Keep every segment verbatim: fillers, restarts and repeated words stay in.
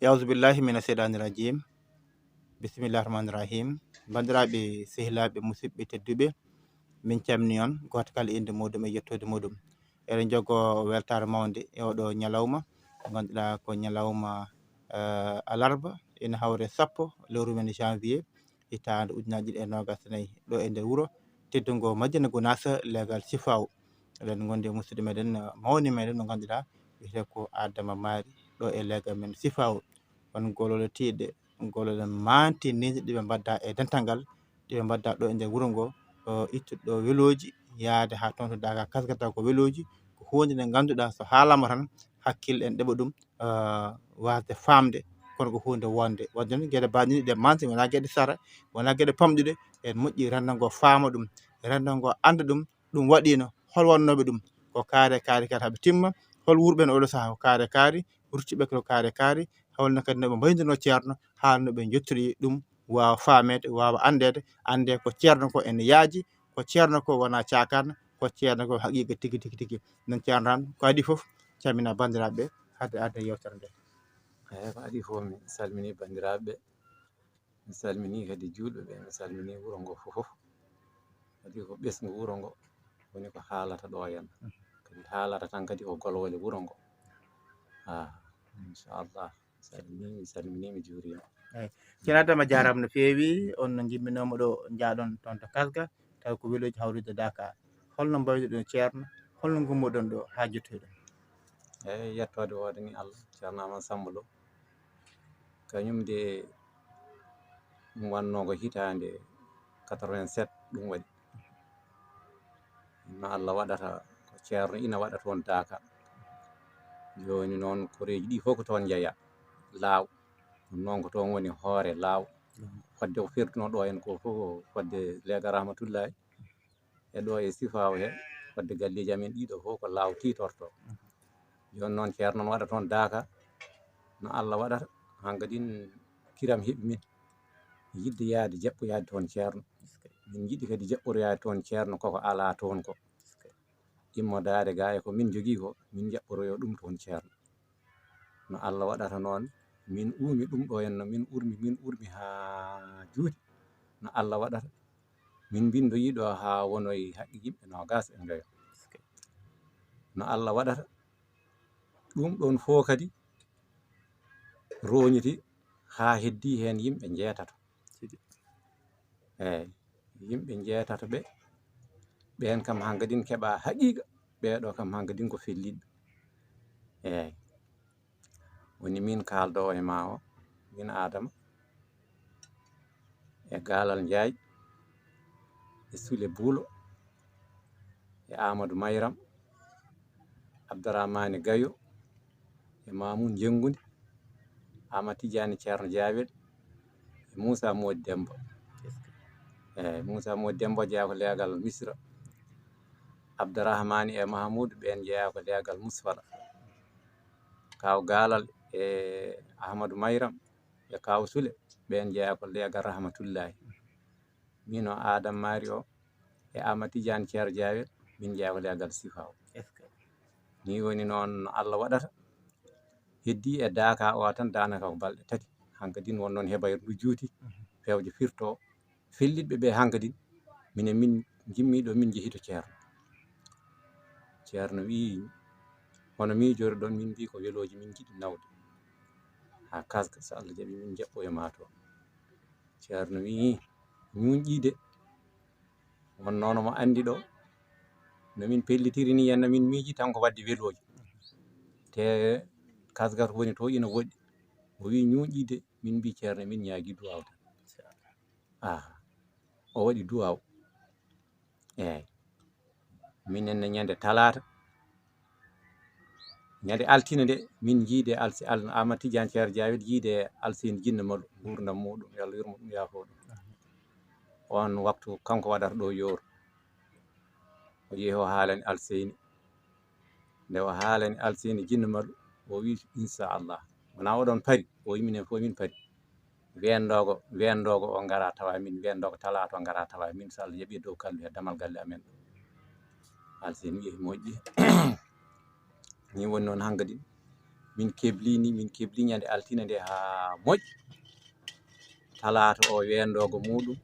Yawzu billahi mina seyɗani rajim. Bismillahi rahmani rahim. Banndiraaɓe, sehilaaɓe, musidɓe tedduɓe, min calmini on, gooto kala innde muuɗum e yettoode muuɗum. Eɗen njogo weltaare mawnde e oɗo ñalawma, mo ngannduɗaa ko ñalawma, eh, alarba, ina hawre sappo lewru men janvier, hitaande ujunaaji ɗiɗi e noogas e nayi, ɗo e nder wuro teddungo Madina Gunaas, leegal Sifaaw. Eɗen ngondi e musidɗo meɗen, mawni meɗen mo ngannduɗaa wiyetee ko Adama Maari, ɗo e leegal men Sifaaw. Won golole tiiɗɗe, golole maantiniiɗe ɗe ɓe mbadda e dental ngal, ɗe ɓe mbadda ɗo e nder wuro ngo, o ittude ɗo welooji, yaade haa toon to Daaka Kasga taw ko welooji, ko huunde nde ngannduɗaa so haalaama tan hakkille en ɗeɓa ɗum, eh, waasde faamde, kono ko huunde wonde. Wadde noon geɗe mbaɗe ni ɗe manti, wonaa geɗe sara, wonaa geɗe pamɗuɗe, en moƴƴi renndo ngo faama ɗum, renndo ngo annda ɗum, ɗum waɗiino, hol wonnooɓe ɗum? Ko kaari e kaari kadi haa ɓe timma. Hol wuurɓe heen oɗo sahaa? Ko kaari e kaari, ruttiiɓe ko kaari e kaari, holno kadi no ɓe mbaynduno Ceerno, haa no ɓe njottiri ɗum, waawa faameede, waawa anndeede, anndee ko Ceerno ko ene yaaji, ko Ceerno ko wonaa caakaan, ko Ceerno ko haqiiqa tigi, tigi, tigi. Noon Ceerno tan, ko adii fof, calmina banndiraaɓe ɓe, hade arde yewtere nde. Eey, ko adii fof, mi salminii banndiraaɓe ɓe, mi salminii kadi juulɓe ɓe, mi salminii wuro ngo fof fof. Kadi ko ɓesngu wuro ngo woni ko haalata ɗo henna. Kadi haalata tan kadi ko golwole wuro ngo. Ah, inchallah. Mi salminii, mi salminii, mi juuriima. Eey. Ceerno Adama, jaaraama no feewi. On no ngimminooma ɗo, njaaɗon toon to Kasga, tawi ko welooji hawrude Daaka. Holno mbayduɗon Ceerno? Holno ngummoɗon ɗo haa njottoɗon? Eey, yettoode woodani Allah, Ceerno Aman Sammba Lo. Kañum de ɗum wannoo ko hitaande quatre-vingt-sept ɗum waɗi. No Allah waɗata ko Ceerno ina waɗa toon Daaka. Jooni noon koreeji ɗi fof ko toon njeya. Laaw. Ɗum noon ko toon woni hoore Laaw. Fodde ko fertunoo ɗo heen ko fof ko fodde Leegal Rahmatullahi. E ɗo e Sifaaw he, fodde galleeji amen ɗiɗo fof ko Laaw tiitorto. Jooni noon Ceerno no waɗa toon Daaka, no Allah waɗata, hankadin kiram heɓi min. Yiɗde yaade jaɓɓoyaade toon Ceerno. Min njiɗi kadi jaɓɓoroyaade toon Ceerno koko alaa toon ko. Immodaade gaa e ko min njogii ko, min njaɓɓoroyoo ɗum toon Ceerno. No Allah waɗata noon, min uumi ɗum ɗo henna, min urmi, min urmi haa juuti. No Allah waɗata, min mbinndoyii ɗo haa wonoyi haqqe yimɓe noogaas e njoyo. No Allah waɗata, ɗum ɗoon fof kadi rooñiti haa heddii heen yimɓe njeetato. Eey, yimɓe njeetato ɓe, ɓeen kam hankadin keɓa haqiiqa, ɓee ɗo kam hankadin ko felliiɓe. Eey, woni min kaaldoowo e maa o, min Aadama, e Gaalal Njaay, e Sule Buulo, e Aamadu Mayram, Abdarahmaani Gayo, e Maamun Njenngundi, Aamadu Tijaani Ceerno Jaawel, e Muusaa Moodi Demmba. Eey, Muusaa Moodi Demmba jeyaa ko leegal Misra. Abdarahmaani e Mahamuudu ɓeen jeyaa ko leegal Musfala. Kaaw Gaalal e Aamadu Mayram e Kaaw Sule ɓeen jeyaa ko leegal Rahmatullaahi. Min o Aadam Maari o e Aamadu Tijaani Ceerno Jaawel, min jeyaa ko leegal Sifaaw. Nii woni noon no Allah waɗata. Heddii e Daaka o tan daanaka ko balɗe tati. Hankadin won noon heɓayre ndu juuti, fewje firto. Fellitɓe ɓe hankadin, minen min njimmi ɗo min njehi to Ceerno. Ceerno wii, "Hono miijoriɗon?" Min mbii, "Ko welooji min njiɗi nawde haa Kasga, so Allah jaɓi min njaɓɓoya ma to." Ceerno wii, "Ñuuñƴii de, won noon mo anndi ɗo, no min pellitiri ni, henna min miiji tan ko waɗde welooji. Te Kasga to woni to ina woɗɗi." O wii, "Ñuuñƴii de." Min mbii, "Ceerno, min ñaagii duwaaw tan." Ah, o waɗi duwaaw. Eey. Minen ne ñande talaata, ñande altine nde, min njiide Alsi-, Al-, Aamadu Tijaani Ceerno Jaawel, yiide Alseyni Jinne Malu, nguurndam muuɗum, yo Allah yurmo ɗum, yaafoo ɗum. Oon waktu kanko waɗata ɗo yooro. O yehi o haalani Alseyni. Nde o haalani Alseyni Jinne Malu, o wii, "Inchallah. Wonaa oɗon pari?" O wii, "Minen fof min pari. Weenndoogo, weenndoogo o ngara tawa min, weenndoogo talaata o ngara tawa min, so Allah jaɓi e dow kallu he damal galle amen." Alseyni wii, "Moƴƴi." Nii woni noon hankadi. Min keblini, min kebli ñande altine nde haa moƴƴi. Talaata o weendogo muɗum.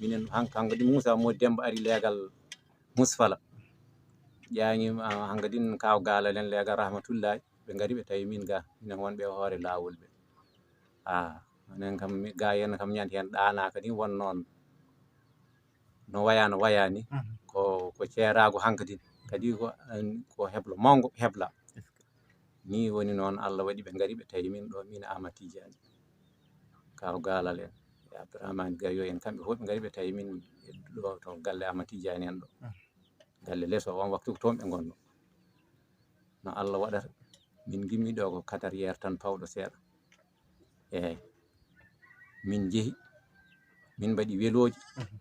Minen han-, hanko di Moussa Mody Demba ari leegal Musfala. Ƴaŋi, ah, hanko din kaw gaalalen leegal Rahmatullahi. Ɓe ngari ɓe tawi min ga, minen wonɓe e hoore laawol ɓe. Ah, minen kam, mi-, ga yen kam ñande hen ɗaanaka din won noon. No waya, no wayani. Mhm. Ko, ko ceeraago hanko din. Kadi ko, an, ko heblo mawngo, hebla. Est-ce que? Ni woni noon, Allah waɗi ɓe ngari ɓe tawi min ɗo, min Ama Tijani. Kaw Gaalal en, e Abdourahmane Gayo en, kamɓe fof ɓe ngari ɓe tawi min e ɗo to galle Ama Tijani en ɗo. Mhm. Galle leso, on waktu ko toon ɓe ngonno. No Allah waɗata, min ngimmi ɗo ko quatre heures tan pawɗo seeɗa. Eeyi. Min njehi, min mbaɗi welooji. Mhm.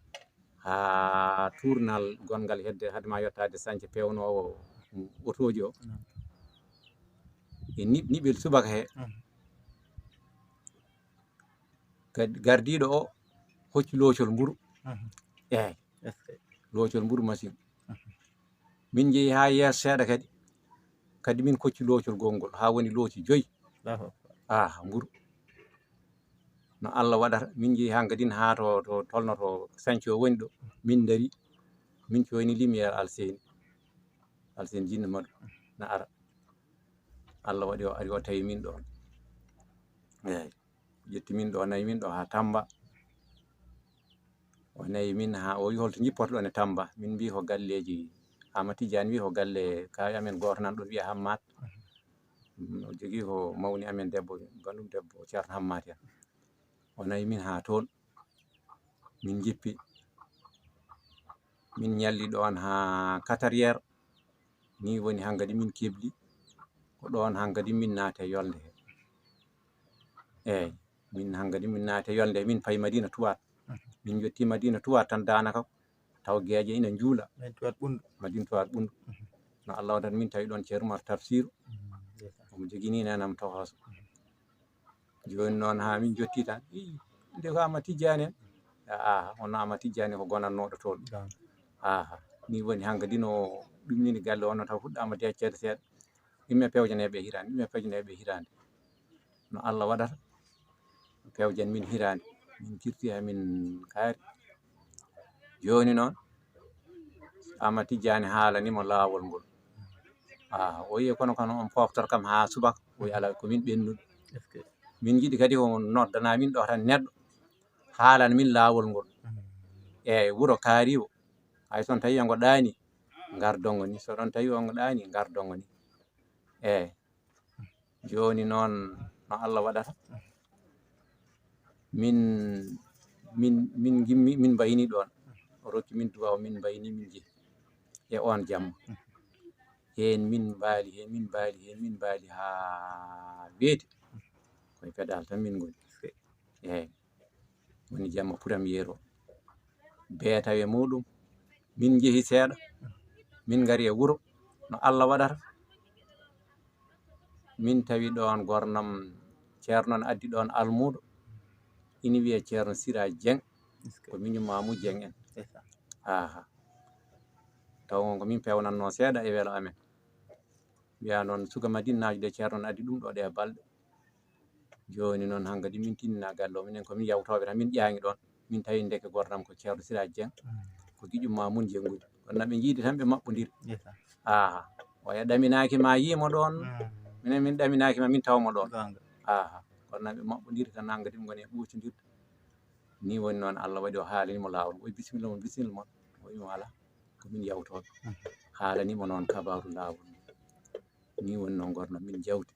Haa tournal gonngal hedde, hade ma yottaade sance peewnoowo otooji o. Mhm. E niɓ-, niɓel subaka he. Mhm. Kadi gardiiɗo o hocci loocol mburu. Mhm. Eeyi. Est-ce que? Loocol mburu machine. Mhm. Min njehi haa yeeso seeɗa kadi. Kadi min kocci loocol gongol haa woni looci joyi. Allahu Akbar. Ah, mburu. No Allah waɗata, min njehi haa gadin haa to, to tolno to sanco woni ɗo. Min ndari, min coyni lumière Alseyni. Alseyni Jinne Maɗu na ara. Allah waɗi o ari o tawi min ɗon. Eeyi. Ƴetti min ɗo, nawi min ɗo haa Tamba. O nawi min haa, o wi holto njipportoɗon e Tamba. Min mbi ko galleeji, Ama Tijani wi ko galle kaawi amen gooto nan ɗon wiya Hammat. Mm, o jogii ko mawni amen debbo, banndum debbo Ceerno Hammat en. O nawi min haa toon. Min njippi. Min ñalli ɗon haa quatre heures. Ni woni hankadi min kebli. Ko ɗon hankadi min naati e yolnde he. Eeyi, min hankadi min naati e yolnde he, min payi Madina Tuwaat. Mhm. Min njotti Madina Tuwaat tan daanaka taw geeƴe ina njuula. Madina Tuwaat Ɓunndu. Madina Tuwaat Ɓunndu. Mhm. No Allah waɗata min tawi ɗon Ceerno Umar Tafsiru. Mhm, ndeysaan. Omo jogini nenam tohooso. Mhm. Jooni noon haa min njotti tan. Ii, nde ko Ama Tijjaani en. Aa, on Ama Tijjaani ko gonannooɗo toon. Gaa. Aa, ni woni hankadi no ɗum nini galle on no taw fuɗɗaama deeccere seeɗa. Ɗum e pewjaneeɓe hiraande, ɗum e pewjaneeɓe hiraande. No Allah waɗata, pewjan min hiraande. Min kirti haa min kaari. Jooni noon, Ama Tijjaani haalani mo laawol ngol. Aa, o wi'i kono, kono on poftor kam haa subaka. O wi'i alaa, ko min ɓennuɓe. Est-ce que? Min njiɗi kadi ko noddana min ɗo tan neɗɗo. Haalana min laawol ngol. Mm. Eeyi, wuro kaariwo. Hay so on tawi ongo ɗaani, ngar dongo ni. So on tawi ongo ɗaani, ngar dongo ni. Eeyi. Jooni noon no Allah waɗata. Min, min, min ngimmi, min mbayni ɗon. O rokki min duwaaw, min mbayni, min njehi. E on jamma. Heen min mbaali, heen min mbaali, heen min mbaali haa weeti. Koye pedal tan min ngoni. Eeyi. Woni jamma premier o. Beetawe muɗum. Min njehi seeɗa. Min ngari e wuro. No Allah waɗata. Min tawi ɗon gornam ceerno no addi ɗon almuudo. Ina wiye Ceerno Sira Dieng. Est-ce que? Ko miñum Mamoudou Dieng en. C'est ça. Aha. Taw on ko min pewnanno seeɗa e welo amen. Wiya noon suka Madinaajo de ceerno no addi ɗum ɗo ɗe balɗe. Jooni noon hankadi min tinnina galle o, minen ko min yawtooɓe tan, min ƴaŋi ɗon. Min tawi ndeke gornam ko Ceerno Siraaji Jeŋ. Mm. Ko giƴum ma mun jenngude. Kono na ɓe njiidi tan ɓe maɓɓondiri. Ndeysaan. Aha. Oya ɗaminaaki ma yii mo ɗon. Mm. Minen min ɗaminaaki ma min taw mo ɗon. Goonga. Aha. Kono na ɓe maɓɓondiri tan hankadi ɓe ngoni e ɓuucodirde. Ni woni noon Allah waɗi o haalani mo laawol. O wi bisimilla mon, bisimilla mon. O wi mo alaa. Ko min yawtooɓe. Mm. Haalani mo noon kabaaru laawol. Ni woni noon gornam min jawti.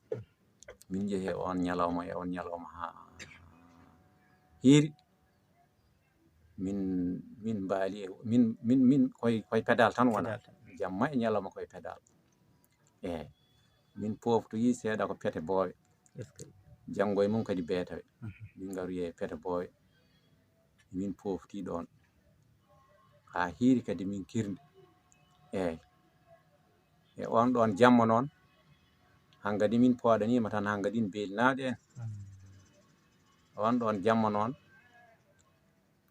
Min njehi e on ñalawma, e on ñalawma haa hiiri. Min, min mbaali e, min, min, min koye, koye pedal tan wona. Pedal tan. Jamma e ñalawma koye pedal. Eeyi. Min poftoyi seeɗa ko Pete Boowe. Est-ce que? Janngo e mum kadi Beetawe. Mhm. Min ngaroyi e Pete Boowe. Min pofti ɗon. Haa hiiri kadi min kirndi. Eeyi. E on ɗon jamma noon, hankadi min pooɗaniima tan hankadi beelinaaɗo en. Mm. On ɗon jamma noon,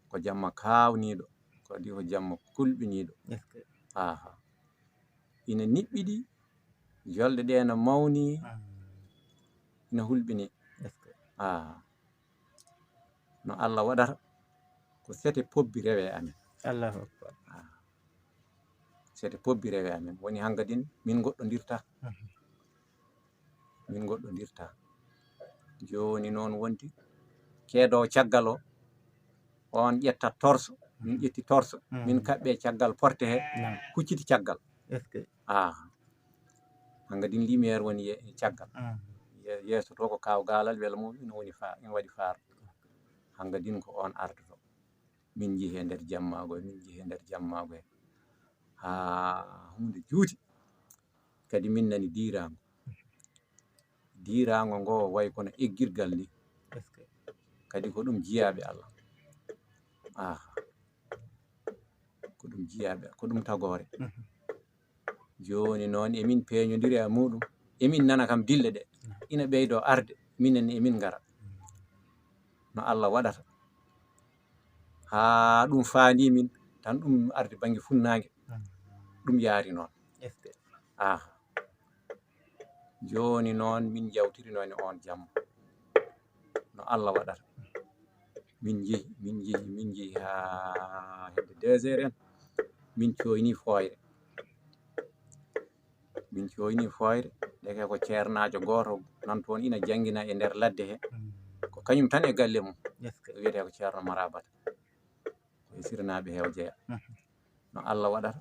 ko jamma kaawniiɗo, kadi ko jamma kulɓiniiɗo. Est-ce que? Aha. Ina niɓɓiɗi, jolɗe ɗe no mawni, mm, ina hulɓini. Est-ce que Ah. No Allah waɗata ko sete pobbi rewe amen. Allahu akbar. Sete pobbi rewe amen woni hangadin min goɗɗondirta. Min goɗɗondirta. Joni noon wondi keedo caggal o, on ƴetta torso, min ƴetti torso, min kaɓɓe caggal porte he, Naam. Hucciti caggal. Est-ce que Ah. Hangadin lumière woni ye- caggal. Ye- yeeso to ko kaw galal wela mum ina woni fa ina waɗi faar. Hangadin ko on ardoto. Min jehi e nder jammaago e min jehi e nder jammaago e haa huunde juuti. Kadi min nani diiraango. Diiraango ngo wayi kono eggirgal ni. Est-ce que Kadi ko ɗum jiyaaɓe Allah. Ah. Ko ɗum jiyaaɓe, ko ɗum tagoore. Jooni noon emin peeñondiri e muɗum, emin nana kam dille ɗe ina ɓeydo arde, minen emin ngara no Allah waɗata. Haa ɗum faandi min tan, ɗum arde bannge funnaange, ɗum yaari noon. Est-ce que Ah. Jooni noon min njawtiri noon e on jamma no Allah waɗata. Min njehi, min njehi, min njehi haa hedde deux heures en. Min cooyni fooyre. Min cooyni fooyre, ndeke ko ceernaajo gooto nan toon ina janngina e nder ladde he. Ko kañum tan e galle mum. Est-ce que Wiyetee ko Ceerno Marabata. Ko e sirnaaɓe heew jeya. No Allah waɗata.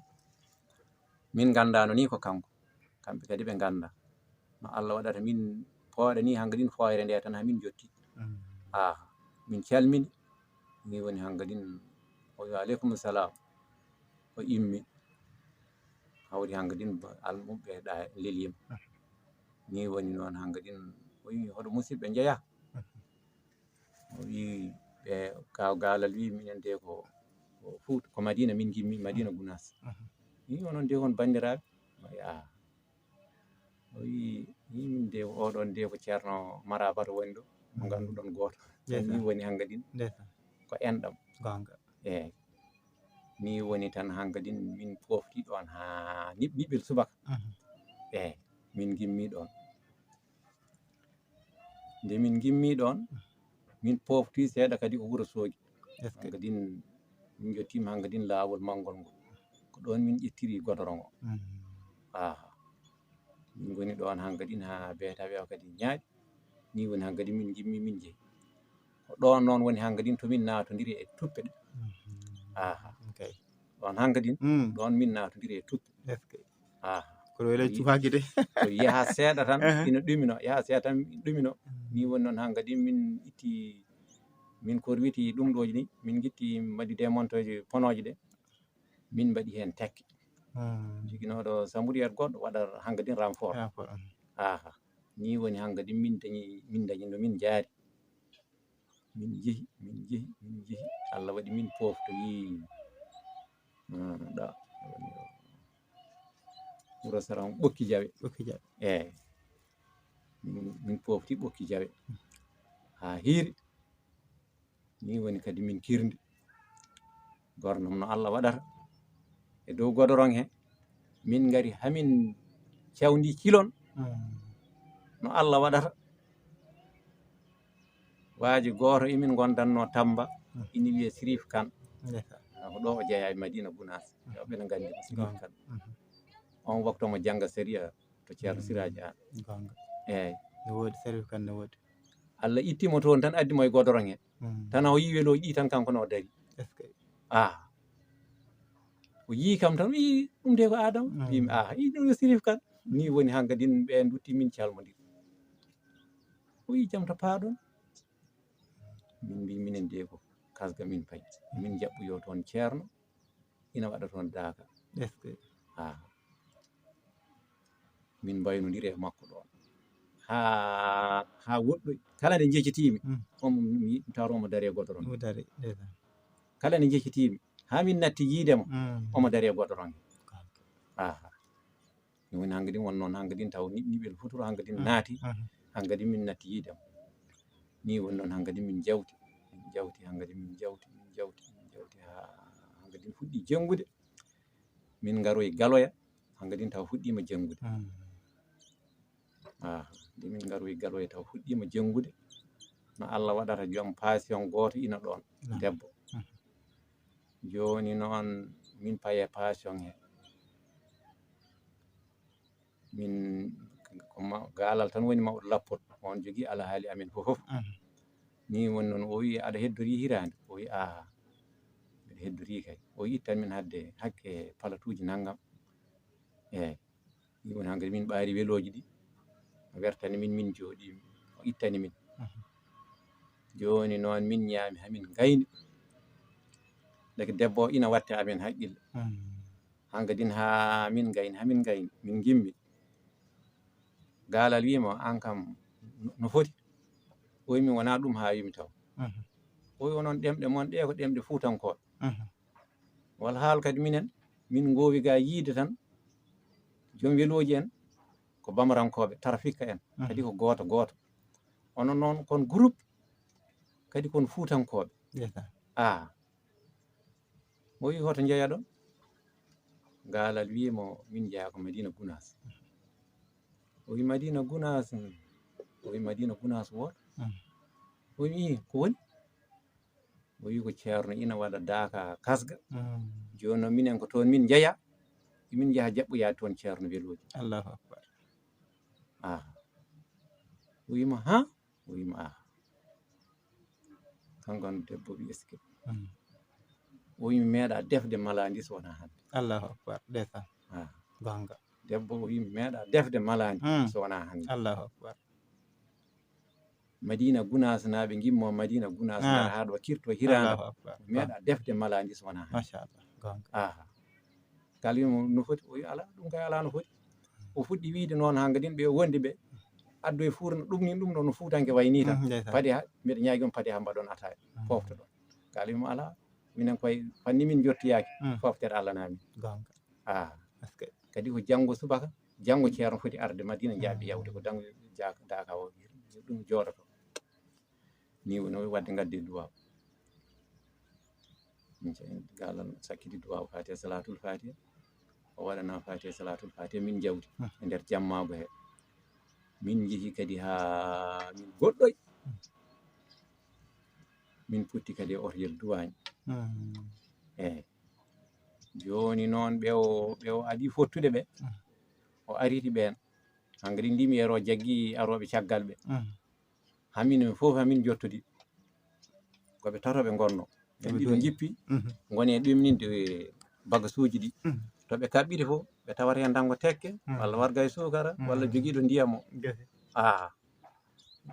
Min nganndaano ni ko kanko. Kamɓe kadi ɓe ngannda. No Allah waɗata min pooɗa ni hangadin fooyre nde tan haa min jotti. Ah, min calmini. Ni woni hangadin o wi aleykum salam. O immi. Hawri hangadin almuɓɓe ɗa lelima. Ni woni noon hangadin o wi hoɗo musidɓe njeya. O wi ɓe kaw galal wi minen de ko ko Fuuta, ko Madina min ngimmi, Madina Gunaas. Ni onon de on banndiraaɓe. O wi ah. O wi ni min de oɗon de ko Ceerno Marabata woni ɗo, mo ngannduɗon gooto. Ni woni hangadin Ndeysaan. Ko enɗam. Goonga. Eeyi. Ni woni tan hangadin min pofti ɗon haa niɓ- niɓɓel subaka. Eeyi. Min ngimmi ɗon. Nde min ngimmi ɗon, min pofti seeɗa kadi ko Wuro Soogi. Hangadin min njottiima hangadin laawol manngol ngol. Ko ɗon min ƴettiri godoron o. Aha. Min ngoni ɗon hangadin haa beetawe o kadi ñaaɗi. Ni woni hangadin min ngimmi min njehi. Ko ɗon noon woni hangadin to min naatondiri e tuppe ɗe. Aha. Ɗon hangadin, ɗon min naatondiri e tuppe. Aha. Ko ɗo wela cukaaki de. Ko yaha seeɗa tan ina ɗumino, yaha seeɗa tan ɗumino. Ni woni noon hangadin min itti, min korwiti ɗum ɗooji ni, min ngitti mbaɗi demonteji ponooji ɗe. Min mbaɗi heen tekke. Joginooɗo samburiyat goɗɗo waɗa hangadin renfort. Aha. Ni woni hangadin min dañi, min dañi no min njaari. Min njehi, min njehi, min njehi. Allah waɗi min poftoyi. Ɗa. Wuro Saran ɓokki jawe. Ɓokki jawe. Eeyi. Min, min pofti ɓokki jawe. Haa hiiri. Ni woni kadi min kirndi. Gornam no Allah waɗata. E dow godoron he. Min ngari hamin cawndi kilon. No Allah waɗata. Waaji gooto emin ngondanno Tamba, ina wiyee Sirif Kan. Ko ɗo o jeyaa e Madina Gunaas. Yo ɓe no nganndi mo Sirif Kan. On waktu mo jannga sariya to Ceerno Siraaji Aan. Eeyi. No woodi Sirif Kan, no woodi. Allah itti mo toon tan addi mo e godoron he. Tan o yii welooji ɗi tan kanko no o dari. Ah. O yii kam tan, o yii ɗum de ko Aadama. Mbimi ah, yii ɗum yo Sirif Kan. Ni woni hangadin ɓe ndutti min calmondiri. O yii jam to paaɗon. Min mbi minen de ko kasga min payi. Min jaɓɓoyo toon ceerno ina waɗa toon daaka. Ah. Min mbaynondiri e makko ɗoon. Haa, haa woɗɗoy. Kala nde njejjitiimi, omo mi tawata omo dari e godoron. Kala nde njejjitiimi, haa min natti yiide mo, omo dari e godoron. Aha. Ɗum woni hangadin won noon hangadin taw niɓ- niɓel futuro hangadin naati. Hangadin min natti yiide mo. Ni woni noon hangadin min jawti. Min jawti hangadin min jawti, min jawti, min jawti haa hangadin fuɗɗi jenngude. Min ngaroyi galoya, hangadin taw fuɗɗiima jenngude. Ah, Nde min ngaroyi Galoya taw fuɗɗiima jenngude. No Allah waɗata, joom paasiyoŋ gooto ina ɗoon, debbo. Jooni noon min paye paasiyoŋ he. Min ko ma-, gaalal tan woni mawɗo lappol. On jogii alhaali amen fof. Ni woni noon, o wi, "Aɗa heddorii hitaande?" O wi, "Aa, mbiɗa heddorii kay." O wi, "Ittan min hadde hakke palatuuji nanngam." Eey. Ɗum woni hankadi min ɓaari welooji ɗi. O wertani min, min jooɗii, o ittani min. Jooni noon min ñaami, haa min ngayni. Ndeke debbo o ina watte amen haqqille. Hankadin haa min ngayni, haa min ngayni, min ngimmi. Gaalal wii mo, "Aan kam no, no foti?" O wi, "Min wonaa ɗum haa yumi taw." O wi, "Onon ɗemɗe mon ɗe ko ɗemɗe fuutankooɓe." Wal haal kadi minen, min ngoowi ga yiide tan, joom welooji en ko bamarankooɓe, tarafikka en, kadi ko gooto gooto. Onon noon kon groupe, kadi kon fuutankooɓe. Aa. O wi, "Hoto njeyaɗon?" Gaalal wii mo, "Min njeyaa ko Madina Gunaas." O wi, "Madina Gunaas?" O wi, "Madina Gunaas wooto." O wi, "Ii, ko woni?" O wi, "Ko ceerno ina waɗa daaka kasga. Jooni noon minen ko toon min njeyaa. Min njaha jaɓɓoyaade toon ceerno welooji." Allahu akbar. Aa. O wi mo, "Haa?" O wi mo, "Aa." Kanko debbo wi, "Est-ce que?" O wi, "Mi meeɗa defde malaandi so wonaa hannde." Allahu akbar. Ndeysaan. Aa. Goonga. Debbo o wi, "Mi meeɗa defde malaandi so wonaa hannde." Allahu akbar. Madina Gunaas naaɓe ngimmo Madina Gunaas ngara haa ɗo kirto hiraande. Allahu akbar. "Mi meeɗa defde malaandi so wonaa hannde." Machallah. Goonga. Aa. Kala wii mo, "No foti?" O wi, "Alaa, ɗum kay alaa no foti." O fuɗɗi wiide noon, hankadin ɓe o wondi ɓe, addoyi fuurna ɗum ni, ɗum ɗo no fuutanke wayi nii tan. Ndeysaan. Padi ha, mbiɗa ñaagi on, padi ha mbaɗon ataaya, poftoɗon. Kala wii mo, "Alaa, minen koye fanni min njottoyaaki, poftere Allah na min." Goonga. Aa. Kadi ko janngo subaka, janngo ceerno foti arde Madina, njaaɓi yawde ko dango jaaka, daaka o, ɗum jooɗoto. Ni woni o wadde ngadde duwaaw. Min ce-, gaalal sakkiti duwaaw Faatiha, Salaatul Faatiha. O waɗana Faatiha, Salaatul Faatiha, min njawti e nder jammaago he. Min njehi kadi haa min goɗɗoy. Min putti kadi e otoyel duwaañ. Eey. Jooni noon ɓe o, ɓe o adii fottude ɓe. O ariti ɓeen. Hankadi ndimi ero jaggi arooɓe caggal ɓe. Hamin fof hamin jottodi. Ko ɓe tato ɓe ngonno. Ɓe ɗiɗo njippi, ngoni e ɗumninde bagasuuji ɗi. To ɓe kaɓɓiti fof, ɓe tawata heen tan ko tekke, walla warga e suukara, walla jogiiɗo ndiyam o. Aa,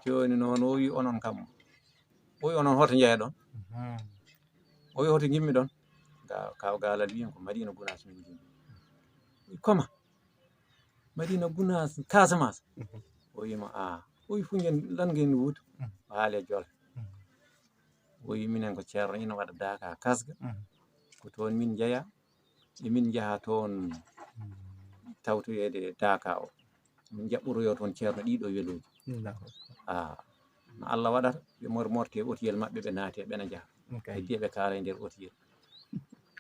jooni noon o wi onon kam, o wi onon hoto njeyaɗon? O wi hoto ngimmiɗon? Ga-, kaw Gaalal wiyi ko Madina Gunaas min ngimmi. Koma? Madina Gunaas, Casamance. O wi mo, aa. O wi fu ngen, lan ngen wuutu? O haali e jolfe. O wi minen ko ceerno ina waɗa daaka kasga. Ko toon min njeya, e min njaha toon tawtoyeede daaka o. Min njaɓɓoroyo toon ceerno ɗiɗo welooji. Aa, no Allah waɗata, ɓe mor-, morte e otiyel maɓɓe, ɓe naate, ɓe na njaha. Heddi ɓe kaala e nder otiyel.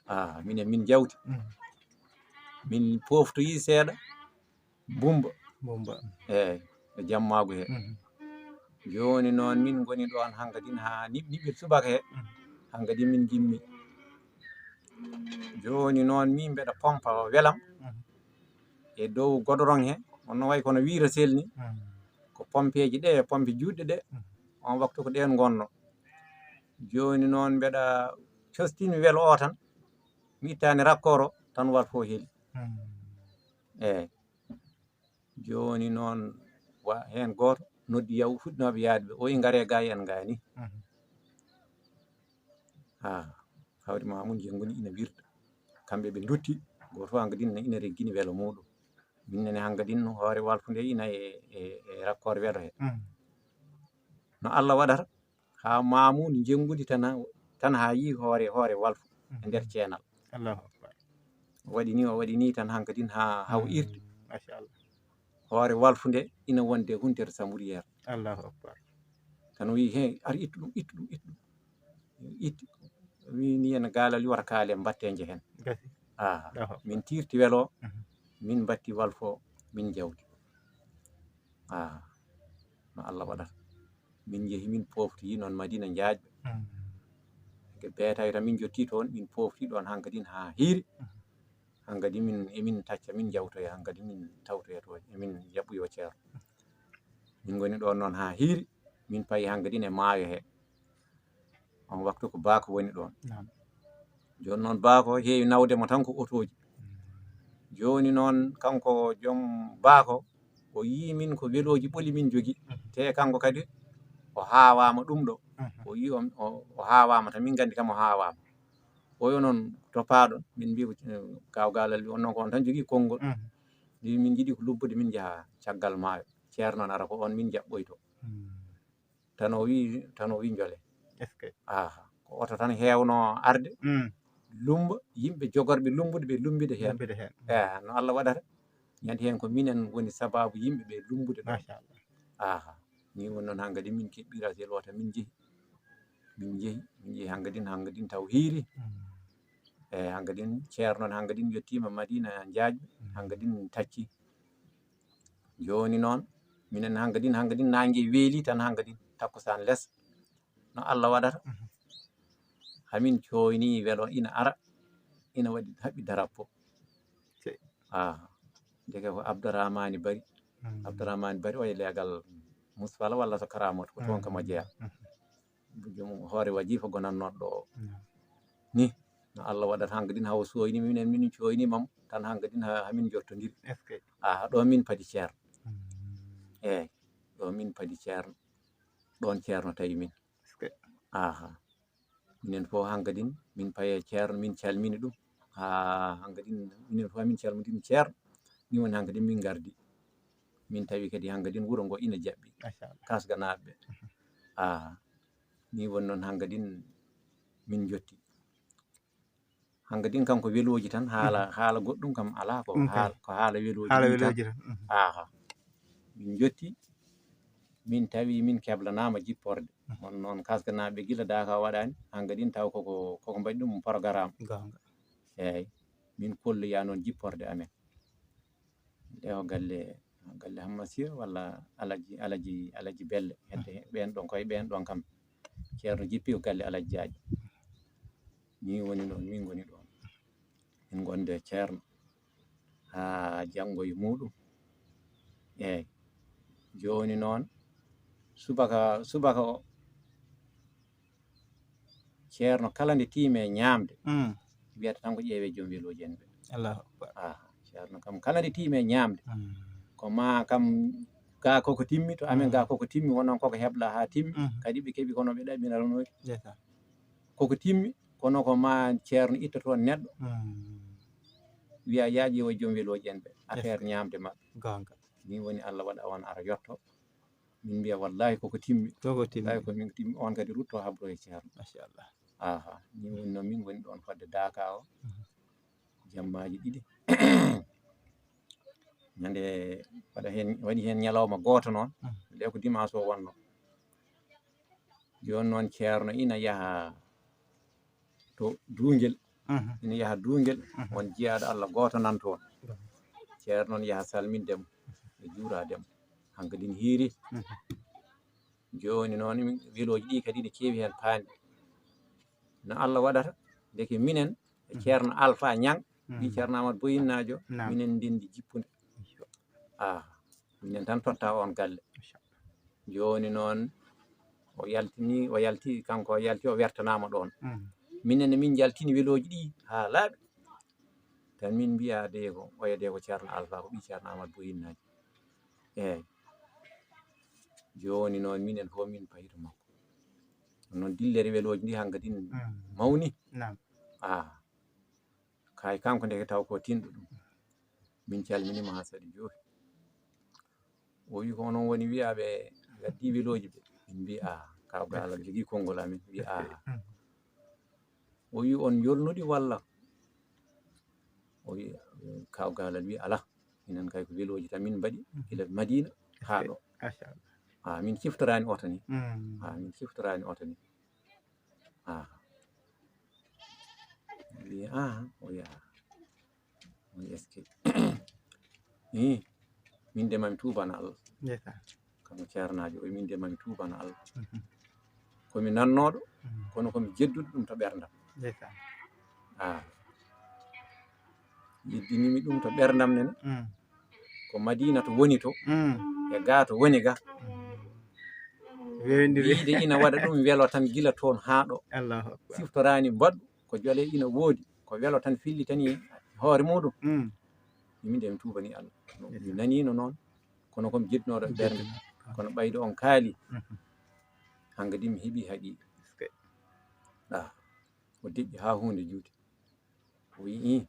Aa, minen min njawti. Min poftoyi seeɗa, Bumba. Bumba. Eey, e jammaagu he. Jooni noon min ngoni ɗoon hankadin haa niɓ-, niɓɓel subaka he. Hankadin min ngimmi. Jooni noon min mbeɗa pompa welam e dow godorong he. On no wayi kono wiira selni. Ko pompeeji ɗe, pompe juutɗe ɗe. On waktu ko ɗeen ngonno. Jooni noon mbeɗa costini welo o tan. Mi ittaani rakkooro tan walfo heli. Eey. Jooni noon wa heen gooto noddi yaw fuɗɗinooɓe yaade ɓe. O wi ngaree ga en ngaani. Haa, hawri ma mun jengoni ina wirda. Kamɓe ɓe ndutti, gooto fof hankadin ne ina reggini welo muuɗum. Min nani hankadin hoore walfunde ina e, e, e rakkoor welo he. No Allah waɗata, haa Maamuun njenngudi tan, tan haa yii hoore, hoore walfu e nder ceenal. Allahu akbar. O waɗi ni, o waɗi ni tan hankadin haa, haa o irti. Machallah. Hoore walfu nde ina wonde huntere samuriyeer. Allahu akbar. Tan o wiyi, "He, ar ittu ɗum, ittu ɗum, ittu ɗum." Itti. O wiyi ni en gaalal wata kaale mbatte nje heen. Gasi. Aa, min tiirti welo, min mbatti walfo, min njawdi. Aa, No Allah waɗata. Min njehi, min poftoyi noon Madina Njaajɓe. Ke beetawi tan min jotti toon, min pofti ɗoon hankadin haa hiiri. Hankadi min, emin tacca, min njawtoya hankadi, min tawtoya to, emin jaɓɓoyo ceerno. Min ngoni ɗoon noon haa hiiri, min payi hankadin e maayo he. On waktu ko Baako woni ɗoon. Naam. Jooni noon Baako heewi nawde mo tan ko otooji. Jooni noon kanko joom Baako, o yii min ko welooji ɓoli min jogi. Mhm. Te kanko kadi o haawaama ɗum ɗo. Mhm. O yii on, o, o haawaama tan, min nganndi kam o haawaama. Oyo noon toppaaɗo, min mbii ko, eh, Kaaw Gaalal wi on noon ko on tan jogii konngol. Mhm. Mbii min njiɗi ko lubbude, min njaha caggal maayo. Ceerno noon ara ko on min jaɓɓoyto. Mhm. Tan o wi, tan o wi njole. Est-ce que? Aha, ko oto tan heewno arde. Mm. Lumba, yimɓe jogorɓe lumbude ɓe lumbide heen. Lumbide heen. Eh, no Allah waɗata. Ñande heen ko minen woni sababu yimɓe ɓe lumbude ɗo. Machallah. Aha, ni woni noon hankadi min keɓɓira sel wota min njehi. Min njehi, min njehi hankadin, hankadin taw hiiri. Mm. Eh, hankadin ceerno noon hankadin yettiima Madina Njaajɓe, mm, hankadin tacci. Jooni noon, minen hankadin, hankadin naange weeli tan hankadin takkusaan les. No Allah waɗata. Mhm. Hamin cooyni welo ina ara, ina waɗi haɓi darappo. Sey. Ah, ndeke ko Abdourahmani Bari. Mm. Abdourahmani Bari o e leegal Musfala walla to Karamoto, ko toon kamo jeyaa. Mhm. Joom hoore wajifa gonannooɗo ɗo o. Mm. Ni, no Allah waɗata hankadin hawo sooyni minen, min cooyni mam, tan hankadin ha, hamin jottondiri. Est-ce que? Ah, ɗo min padi ceerno. Mm. Eey, ɗo min padi ceerno. Ɗoon ceerno tawi min. Est-ce que? Aha. Minen fof hankadin, min paye ceerno, min calmini ɗum. Ha hankadin, minen fof min calmini ceerno. Ni woni hankadin min ngardi. Min tawi kadi hankadin wuro ngo ina jaɓɓi. Machallah. Kasganaaɓe ɓe. Mhm. Aha. Ni woni noon hankadin min jotti. Hankadin kanko welooji tan, haala, mhm, haala goɗɗum kam alaa, ko, mhm, haal-, ko haala welooji. Haala ɗum tan. Welooji tan. Mhm. Aha. Min njotti, min tawi min keblanaama jipporde. Mhm. On noon kasganaaɓe gila daaka waɗaani, hankadin taw koko, koko mbaɗi ɗum programme. Goonga. Eey. Min kolloya noon jipporde amen. Nde o galle, galle Hamma Sira walla Alaji, Alaji, Alaji Belle. Hedde ɓeen ɗon, koye ɓeen ɗon kam. Ceerno jippi ko galle Alaji Jaaƴ. Ni woni ɗon, min ngoni ɗon. Min ngonde ceerno. Haa janngo e muuɗum. Eey. Jooni noon, subaka, subaka o, ceerno kala nde tiime ñaamde, mm, wiyata tan ko ƴeewe joom welooji en ɓe. Allahu akbar. Ah, ceerno kam kala nde tiime ñaamde, mm, ko ma kam ga koko timmi, to amen, mm, ga koko timmi, wonon koko hebla haa timmi, mm, kadi ɓe keɓi kono ɓe ɗaɓɓinaranoki. Ndeysaan. Koko timmi, kono ko ma ceerno itta toon neɗɗo, mm, wiya yaa ƴeewa joom welooji en ɓe, affaire, yes, ñaamde maɓɓe. Goonga. Ni woni Allah waɗa on ara yotto. Min mbiya, "Wallaahi, koko timmi." Koko timmi. Wallaahi, ko min timmi. On kadi rutto habro e ceerno. Machallah. Aha, ni woni no min ngoni ɗon fodde daaka o. Mhm. Jammaaji ɗiɗi. Ñande waɗa heen, waɗi heen ñalawma gooto noon. Mhm. Nde ko dimanche o wonno. Jooni noon ceerno ina yaha to Duungel. Mhm. Ina yaha Duungel, mhm, on jiyaaɗo Allah gooto nan toon. Mhm. Ceerno noon yaha salminde mo e juuraade mo. Hankadin hiiri. Mhm. Jooni noon min, welooji ɗi kadi ne keewi heen paandi. No Allah waɗata, ndeke minen e, mhm, ceerno Alfa Ñang, mhm, ɓii ceerno Amadou Boyinnaajo, naam, minen ndenndi jippunde. Iyo. Ah, minen tan totta on galle. Machallah. Jooni noon, o yaltini, o yalti, kanko o yalti, o wertanaama ɗoon. Mm. Minen ne min njaltini welooji ɗi haa laaɓi. Tan min mbiya de ko, oya de ko ceerno Alfa, ko ɓii ceerno Amadou Boyinnaajo. Eey. Jooni noon, minen fof min payi to makko. Noon dillere welooji ndi hankadin, mm, mawni. Naam. Ah. Kay kanko ndeke taw ko tinɗo ɗum. Min calminii mo haa saɗi joofi. O wi ko onon woni wiyaaɓe ngaddi welooji ɓe. Min mbi, "Ah, Kaaw Gaalal jogii konngol amin." Mbi, "Ah." Mm. O wi, "On njolnuɗi walla?" O wi, Kaaw Gaalal wi, "Alaa. Minen kay ko welooji tan min mbaɗi, mhm, gila Madina haa ɗo." Machallah. Ah, min ciftoraani oto ni. Mm. Ah, min ciftoraani oto ni. Ah. Wi, "Ah," o wi, "Ah." O wi, "Est-ce que?" Ih, min de mami tuubana Allah. Ndeysaan. Kamo ceernaajo o min de mami tuubana Allah. Komi nannooɗo, kono komi jedduɗo ɗum to ɓerndam. Ndeysaan. Ah. Yeddinimi ɗum to ɓerndam nen. Mm. Ko Madina to woni to, Mm. e gaa to woni ga. Wewndiri. Yiide ina waɗa ɗum welo tan gila toon haa ɗo. Allahu akbar. Siftoraani mbaɗɗo, ko jole ina woodi, ko welo tan fillitani hoore muɗum. Mm. Min de mi tuubani Allah. Mi naniino noon, kono komi jedduɗo ɓernde. Kono ɓayde on kaali, Mhm. hankadi mi heɓi haqiiqa. Eske. Ah, o deƴƴi haa huunde juuti. O wi'i,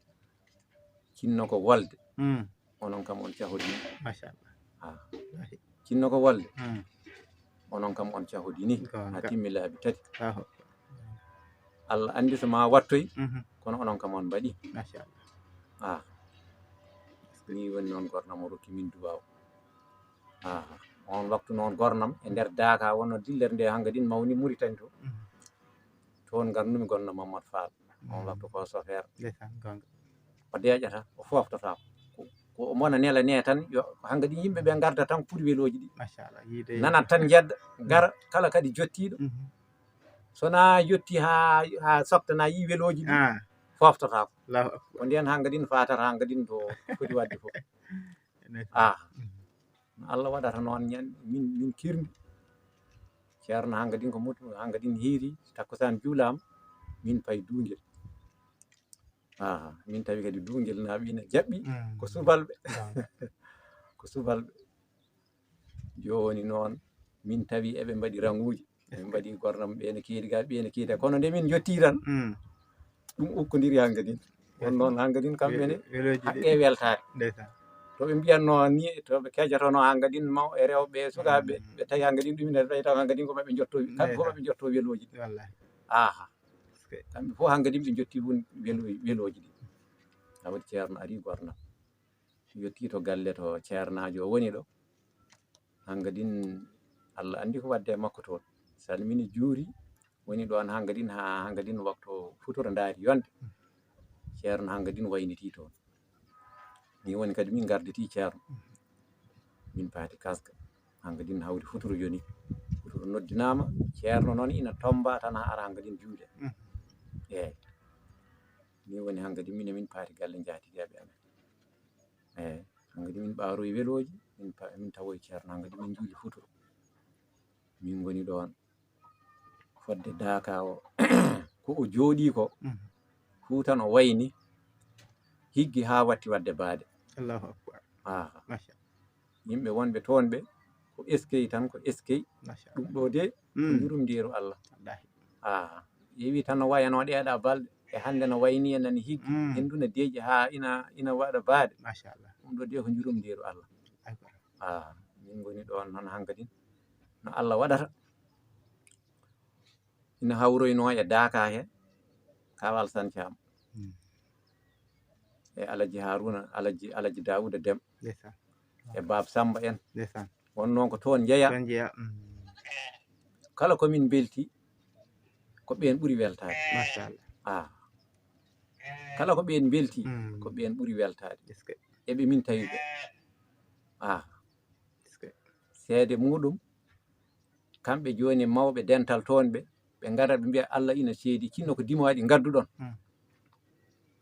cinno ko wolde, Mm. onon kam on cahodini. Machallah. Ah, Wallahi. cinno ko wolde, Mm. onon kam on cahodini. Goonga. Haa timmi laabi tati. Aho. Allah anndi so ma wattoy, Mhm. kono onon kam on mbaɗi. Machallah. Ah, ni woni noon gornam o rokki min duwaaw. Ah, on waktu noon gornam e nder daaka wonno dillere nde hankadin mawni Muritani to. Mhm. Toon ngarnumi gonno Mamadou Fall. On waktu ko sofeer. Ndeysaan, goonga. O deeƴata, o foftata. Ko, ko o mona nela ne tan, yo hankadi yimɓe ɓe ngarda tan pour welooji ɗi. Machallah. Yiide. Nanat tan jedda, gara, kala kadi jottiiɗo. Mhm. So na yotti haa, haa softa na yi welooji ɗi, Ah, foftata ko. Allahu akbar. Ko ndeen hankadin fatata hankadin to foti waɗde fof. Ndeysaan. Ah, Mhm. no Allah waɗata noon ñande min, min kirndi. Ceerno hankadin ko mutu, hankadin hiiri, takkusaan juulaama, min pay duungel. Ah, min tawi kadi duungel naaɓe ina jaɓɓi, Mm. ko subalɓe. Goonga. Ko subalɓe. Jooni noon, min tawi eɓe mbaɗi raŋuuji. Ɓe mbaɗi gornam ɓe ne keedi ga, ɓe ne keedi ga. Kono nde min njotti tan, Mm. ɗum ukkodiri hankadin. On noon hankadin kamɓe ne, Welooji ɗi. Haqqe weltaare. Ndeysaan. To ɓe mbiyatno ni, to ɓe kejatono hankadin maw e rewɓe e sukaaɓe, ɓe tawi hankadin ɗum ina tawi taw hankadin ko maɓɓe njotto, kamɓe fof maɓɓe njotto welooji ɗi. Wallahi. Aha. Eske. Kamɓe fof hankadin ɓe njotti won welo-, welooji ɗi. Tawde ceerno ari gornam. Yotti to galle to ceernaajo o woni ɗo. Hankadin Allah anndi ko waɗde e makko toon. Salmini juuri woni ɗoon hankadin haa hankadin waktu futuro ndaari yonde. Ceerno hankadin wayniti toon. Min woni kadi min ngarditi ceerno. Min paati kaska. Hankadin hawri futuro yoni. Futuro noddinaama, ceerno noon ina tomba tan haa ara hankadin juuɗe. Mhm. Eeyi. Min woni hankadin min e min paati galle njaatigeeɓe amen. Eeyi. Hankadi min ɓaaroyi welooji, min pa-, min tawoyi ceerno, hankadi min njuuli futuro. Min ngoni ɗoon fodde daaka o. Ko o jooɗii ko, Mhm. fuu tan o wayni, higgi haa watti waɗde baade. Allahu akbar. Ah, Machallah. yimɓe wonɓe toon ɓe, ko eskey tan, ko eskey. Machallah. Ɗum ɗo de, ko Mm. njurumdiiru Allah. Wallahi. Ah, ƴeewi tan no wayano ɗeeɗa balɗe, e hannde no wayni en nani higgi, Mm. henndu no deeƴi haa ina, ina waɗa baade. Machallah. Ɗum ɗo de ko njurumdiiru Allah. Akbar. Ah, min ngoni ɗoon noon hankadi. No Allah waɗata. Ina hawroyno e daaka he, Kaw Alsan Caam. Mm. E Alaji Haruna, Alaji, Alaji Daawuda Dem. Ndeysaan. E Baab Samba en. Ndeysaan. Won noon ko toon njeya. Toon njeya. Mm. Kala ko min mbelti, ko ɓeen ɓuri weltaade. Machallah. Ah. Kala ko ɓeen mbelti, Mm. ko ɓeen ɓuri weltaade. Eske. Eɓe min tawi ɓe. Ah. Eske. Seede muɗum, kamɓe jooni mawɓe dental toon ɓe, ɓe ngara ɓe mbiya Allah ina seedi, cinno ko dimaaɗi ngadduɗon. Mm.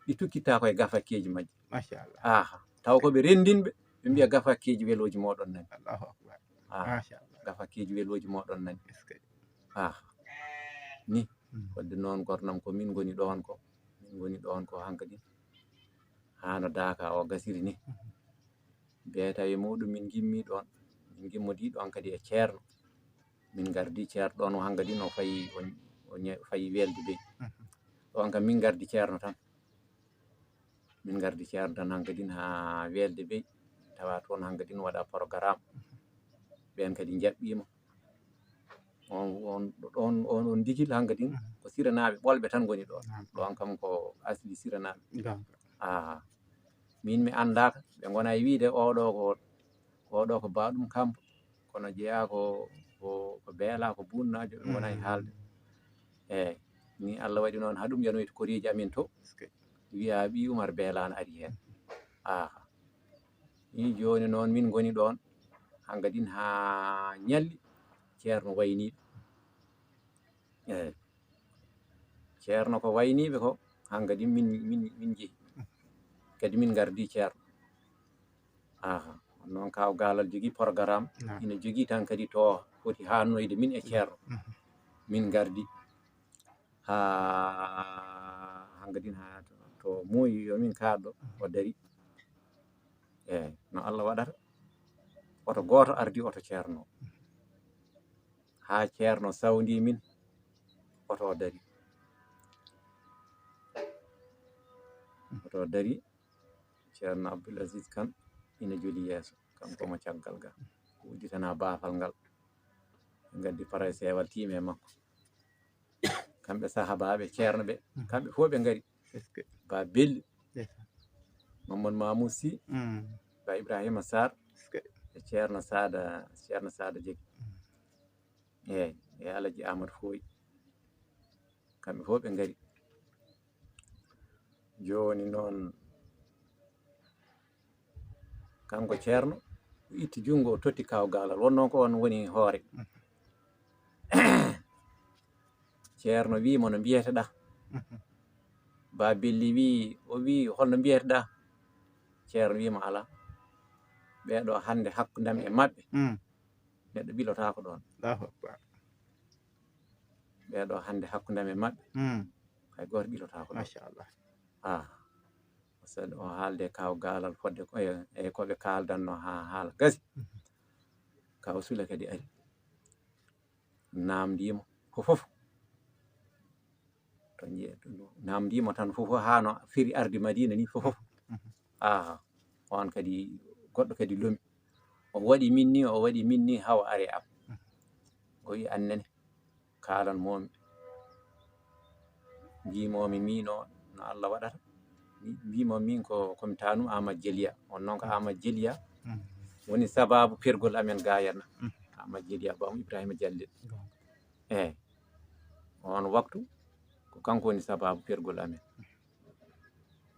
Ɗi tukkitta ko e gafakkeeji majji. Machallah. Aha. Taw ko ɓe renndinɓe, ɓe mbiya gafakkeeji welooji mooɗon nani. Allahu akbar. Aha. Machallah. Gafakkeeji welooji mooɗon nani. Eske. Aha. Ni, Mm. wadde noon gornam ko min ngoni ɗoon ko. Min ngoni ɗoon ko hankadi. Haa no daaka o gasiri ni. Beeta e muɗum min ngimmi ɗoon. Min ngimmodii ɗoon kadi e ceerno. Min ngardi ceerno ɗoon o hankadi no fayi, o, o ñe-, fayi weelde bey. Mhm. Ɗoon kam min ngardi ceerno tan. Min ngardi ceerno tan hankadi haa weelde bey. Tawa toon hankadi no waɗa programme. Ɓeen kadi njaɓɓiima. On, on, on, on, on digil hankadi ko Siranaaɓe ɓolɓe tan ngoni ɗoon. Naam. Ɗoon kam ko asli Siranaaɓe. Gonga. Ah, min mi anndaaka, ɓe ngona e wiide oɗo ko, oɗo ko Baɗum Kambo, kono jeyaa ko, ko, ko Beela, ko Bunnaajo, ɓe ngona e haalde. Eeyi, ni Allah waɗi noon, haɗum yanoyta koreeji amin to. Eske. Wiya ɓii Umar Beela na ari heen. Ah, ni jooni noon min ngoni ɗoon. hangadin haa ñalli, Ceerno wayniiɓe. Eey. Ceerno ko wayniiɓe ko, hangadin min, min, min njehi. Kadi min ngardi Ceerno. Aha. Noon Kaaw Gaalal jogii programme. Naam. Ina jogii tan kadi to foti haannoyde min e Ceerno. Mhm. Min ngardi. Haa hangadin haa to, to muuyi yo min kaaɗɗo, o dari. Eey, no Allah waɗata. Oto gooto ardi oto Ceerno. Haa Ceerno sawndii min, oto o dari. Oto o dari, Ceerno Abdul Aziz Kan ina joli yeeso, kanko mo caggal ga. Udditanaa baafal ngal. Ngaddi paray seewal tiimi e makko. Kamɓe sahabaaɓe Ceerno ɓe, mhm, kamɓe fof ɓe ngari. Est-ce que? Ba Belli, ndeysaan. Mamadou Mamoud Sy, mm, Ba Ibrahima Sarr, est-ce que? E Ceerno Saada, Ceerno Saada Jegi. Mm. Eey, e Alaji Amadou Fooy. Kamɓe fof ɓe ngari. Jooni noon, kanko Ceerno, o itti junngo, o totti Kaaw Gaalal. Won noon ko on woni hoore. Ceerno wii mo, "No mbiyeteɗaa?" Ba Belli wii, o wii, "Holno mbiyeteɗaa?" Ceerno wii mo, "Alaa. Ɓee ɗoo hannde hakkundam e maɓɓe, mm, neɗɗo ɓilotaako ɗoon. Allahu Akbar. Ɓee ɗoo hannde hakkundam e maɓɓe, mm, hay gooto ɓilotaako ɗoon." Machallah. Ah. Sali o haalde Kaaw Gaalal fodde ko, e, e ko ɓe kaaldanno haa haala gasi. Mhm. Kaaw Sule kadi ari. Naamndii mo ko fof. To nje-, to naamndii mo tan fof haa no firi arde Madiina ni fof fof. Mhm. Aha. On kadi goɗɗo kadi lomi. O waɗi min ni, o waɗi min ni, hawa are am. Mhm. O wi, "Annene, kaalan moomi." Mbiimoomi miino no Allah waɗata. Mbi-, mbiimo min ko, ko mi taanu Amadou Jeliya. On noon ko Amadou Jeliya, mm, woni sababu pergol amen Gayana. Mm. Amadou Jeliya, Baamu Ibrahima Jallet. Goonga. Eey. On waktu, ko kanko woni sababu pergol amen.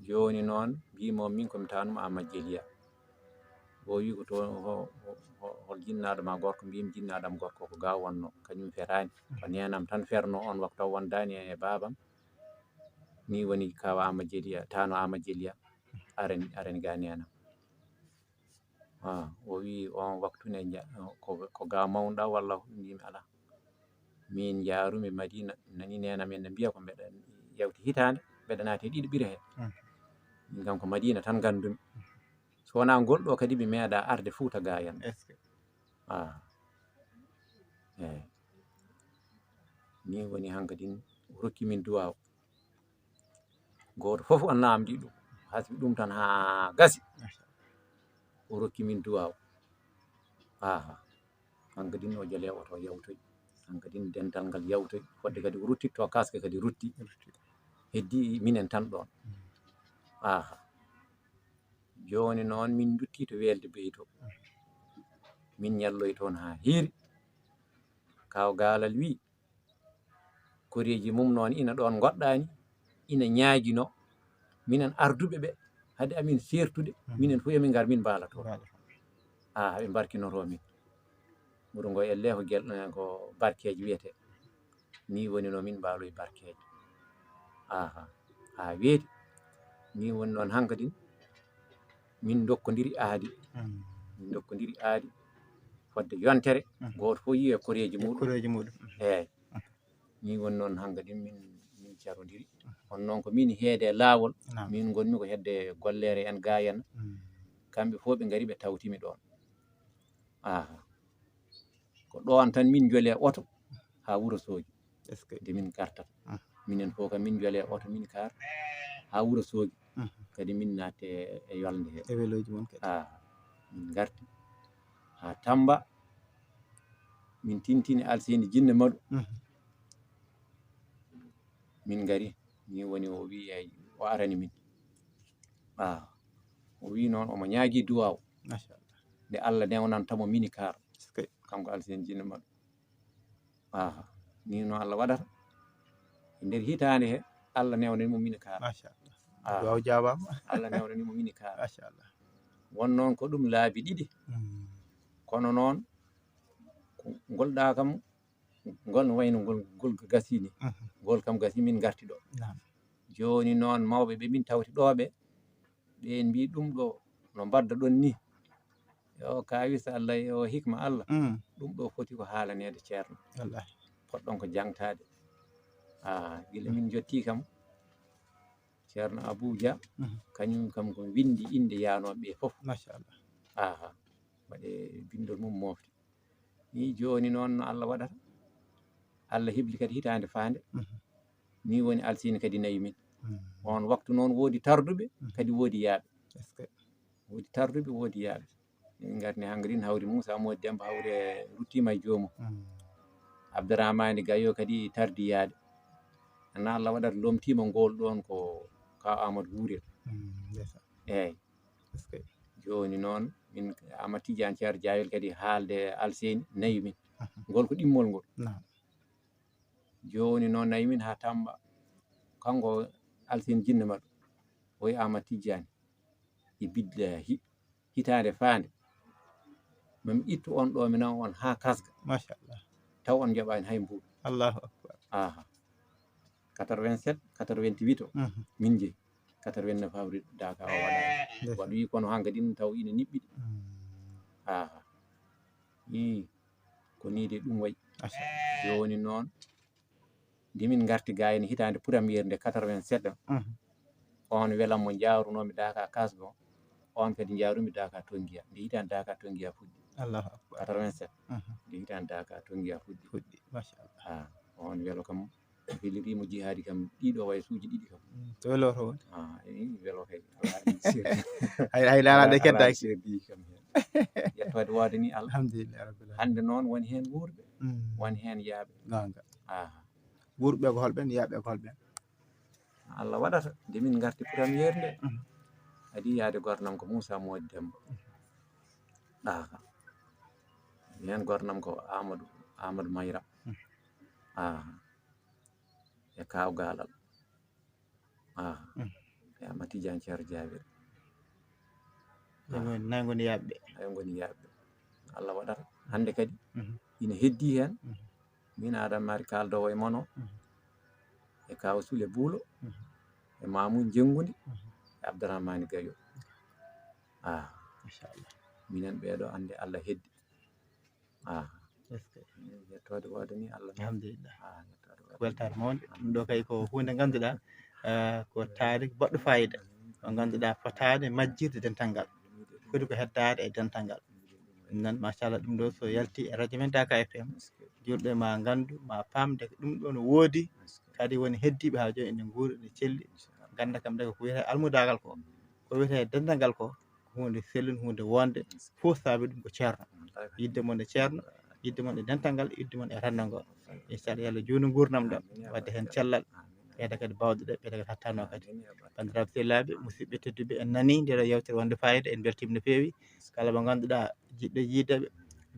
Jooni noon, mbiimo min ko mi taanuma Amadou Jeliya. O wi ko to, ho-, ho-, ho-, hol jinnaaɗo ma gorko? Mbiimi jinnaaɗo am gorko ko ga wonno, kañum feraani. Ko neenam tan ferno on waktu, taw wondaani e baabam. Ni woni Kaaw Amadou Jeliya, taano Amadou Jeliya. Arani, arani ga neenam. Ah, o wi on waktu ne nja-, ko, ko ga mawnɗa walla? Mbiimi alaa. Min njaarumi Madiina, nani neena men ne mbiya ko mbeɗa yawti hitaande, mbeɗa naati e ɗiɗo ɓire he. Mm. Min kam ko Madiina tan nganndumi. So wonaa ngol ɗo kadi mi meeɗa arde Fuuta Gayana. Est-ce que? Ah. Eey. Ni woni hankadin o rokki min duwaaw. Gooto fof o naamndi ɗum. Hasbi ɗum tan haa gasi. O rokki min duwaaw. Aha. Hankadin o jole oto yawtoy. Hankadin dental ngal yawtoy. Fodde kadi o ruttitto kaske kadi rutti. Heddi minen tan ɗoon. Mm. Aha. Jooni noon min ndutti to Weelde Beyto. Mm. Min ñalloy toon haa hiiri. Kaaw Gaalal wi, koreeji mum noon ina ɗoon ngoɗɗaani, ina ñaagino minen arduɓe ɓe, hade amin seertude, mhm, minen fof emin ngar min mbaala toon. Mbaala toon. Ah, ɓe mbarkinoto min. Wuro ngo elle ko gel-, ko barkeeji wiyetee. Ni woni no min mbaaloyi barkeeji. Aha. Haa weeti. Ni woni noon hankadin min ndokkondiri aadi. Mm. Min ndokkondiri aadi fodde yontere. Mm. Gooto fof yiya koreeji muɗum. Koreeji muɗum. Mm. Eey. Mm. Ni woni noon hankadin min, min carondiri. Mm. On noon ko min heede laawol. Naam. Min ngonmi ko hedde golleere en Gayana. Mm. Kamɓe fof ɓe ngari ɓe tawtimi ɗoon. Aha. Ko ɗoon tan min njole oto haa Wuro Soogi. Est-ce que? Nde min ngartata. Mm. Minen fof kam min njole oto min kaar haa Wuro Soogi. Mm. Kadi min naatte e yolnde he. E welooji mon kadi. Ah, min ngarti haa Tamba. Min tintini Alseyni Jinne Maɗu. Mm. Min ngari. Ni woni o wi ay, o arani min. Ah, o wi noon omo ñaagi duwaaw. Machallah. Nde Allah newnanta mo mini kaar. Est-ce que? Kanko Alseyni Jinne Maɗu. Aha. Ni no Allah waɗata. E nder hitaande he, Allah newnani mo mini kaar. Machallah. Ah. Duwaaw jaabaama. Allah newnani mo mini kaar. Machallah. Won noon ko ɗum laabi ɗiɗi. Mm. Kono noon, ngol ɗa kam, ngol no wayno ngol, ngol gasini. Ngol kam gasi, min ngarti ɗo. Jooni noon, mawɓe ɓe min tawti ɗo ɓe, ɓe mbi ɗum ɗo no mbadda ɗon ni. Yo kawis Allah, yo hikma Allah. Ɗum ɗo foti ko haalaneede ceerno. Poɗɗon ko jangtaade. Ah, gila min jotti kam, ceerno Abou Dia, kañum kam ko windi innde yaanooɓe ɓe fof. Machallah. Aha, waɗe bindol mum mofte. Ni jooni noon no Allah waɗata. Allah hebli kadi hitaande faande. Ni woni Alsini kadi nawi min. On waktu noon woodi tarduɓe, kadi woodi yaaɓe. Woodi tarduɓe, woodi yaaɓe. Min ngarni hanngarin hawri Moussa Mody Demba, hawri e ruttima e joomum. Abdourahmane Gayo kadi tardi yaade. Ana Allah waɗata lomtima ngol ɗon ko ka Amadou Wurel. Eyyi. Jooni noon min Amadou Tidiane Thiar Diawel kadi haalde Alseni nawi min. Ngol ko ɗimmol ngol. Jooni noon nawi min ha Tamba. Kanko Alseni jinne maɗo. O wi Amadou Tidiane. E bidda hi-, hitaande faande. Mami ittu on ɗo, mi nawa on ha Kasga. Machallah. Taw on njaɓaani hay mbuuɗu. Allahu akbar. Aha. Quatre-vingt-sept, quatre-vingt-huit o. Min jehi. Quatre-vingt-neuf avril Daka o waɗa. Waɗi kono hankadi taw ina niɓɓiɗi. Aha. Ii. Ko ni de ɗum wayi. Jooni noon, nde min ngarti ga ene hitaande première nde quatre-vingt-sept o. On welan mo njaarunoomi Daka Kasga o. On kadi njaarumi Daka Tongiya. Nde hitaande Daka Tongiya fuɗɗi. Allahu akbar. Quatre-vingt-sept. Nde hitaande Daka Tongiya fuɗɗi. Fuɗɗi, machallah. Ah, on welo kam, weliriimo jihaadi kam, ɗiɗo waysuuji ɗiɗi kam. To welo to woni? Ah, eh, welo kay. Hay, hay laalaɗe keddaaki. Seedi kam heen. Yettoode woodani Allah. Alhamdulillah rabbil alamin. Hannde noon woni heen wuurɓe, woni heen yaaɓe. Goonga. Ah. Wuurɓe ko holɓe, yaaɓe ko holɓe? Allah waɗata, nde min ngarti première nde, adi yaade gornam ko Moussa Mody Demba. Aha. Heen gornam ko Amadou, Amadou Mayra. Aha. E Kaaw Gaalal. Aha. E Amadou Tidiane Thiar Diawel. Ɓe ngoni, nayi ngoni yaaɓe. Nayi ngoni yaaɓe. Allah waɗata. Hannde kadi, ina heddi heen. Min Adama Mari kaaldowo e mono. E Kaaw Sule Buulo. E Mamoun Jenngundi. E Abdourahmane Gayo. Ah. Machallah. Minen ɓeeɗo hannde Allah heddi. Ah. Est-ce que? Yettoode woodani Allah. Alhamdulillah. Ah, yettoode woodani. Weltaare mawnde. Ɗum ɗo kay ko huunde ngannduɗaa, eh, ko taariik baɗɗo fayida. Ko ngannduɗaa fotaade majjirde dental ngal. Foti ko heddaade e dental ngal. Ɗum noon, machallah, ɗum ɗo so yalti e radio men Daka F M, juulɓe ma nganndu, ma paamde ko ɗum ɗo no woodi. Kadi woni heddiiɓe haa jooni ene nguuri, ene celli. Ngannda kam de ko wiyetee almudaagal ko. Ko wiyetee dental ngal ko, ko huunde sellunde, huunde wonde, fof saabi ɗum ko ceerno. Yidde mon e ceerno, yidde mon e dental ngal, yidde mon e renndo ngo. Inchallah, yo Allah juutnu nguurndam ɗam, wadda heen cellal, ɓeyda kadi baawɗe ɗe, ɓeyda kadi hattanoo kadi. Banndiraaɓe sehilaaɓe, musidɓe tedduɓe, en nanii ndee ɗoo yeewtere wonde fayida, en mbeltiima no feewi. Kala mo ngannduɗaa jiɗɗo yiide ɓe,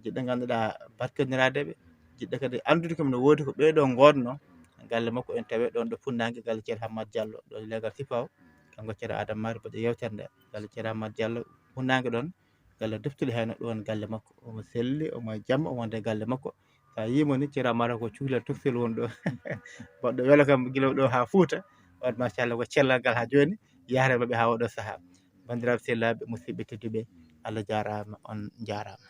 jiɗɗo ngannduɗaa barkiniraade ɓe, jiɗɗo kadi anndude kam no woodi ko ɓee ɗoo ngoodnoo, galle makko en tawee ɗoon ɗo Funnangue, galle Ceerno Hammad Diallo, ɗo e leegal Sifaw, kanko Ceerno Adama Mari mbaɗi yeewtere nde, galle Ceerno Hammad Diallo Funnangue ɗoon, galle Deftude Hayno ɗoon galle makko, omo selli, omo e jamma, omo wonde galle makko. So a yii mo ni, Ceerno Amara ko cukalel tokosel woni ɗo. Baɗɗo welo kam gila ɗo haa Fuuta. On machallah ko cellal ngal haa jooni, yahre maɓɓe haa oɗo sahaa. Banndiraaɓe sehilaaɓe, musidɓe tedduɓe, Allah jaaraama, on njaaraama.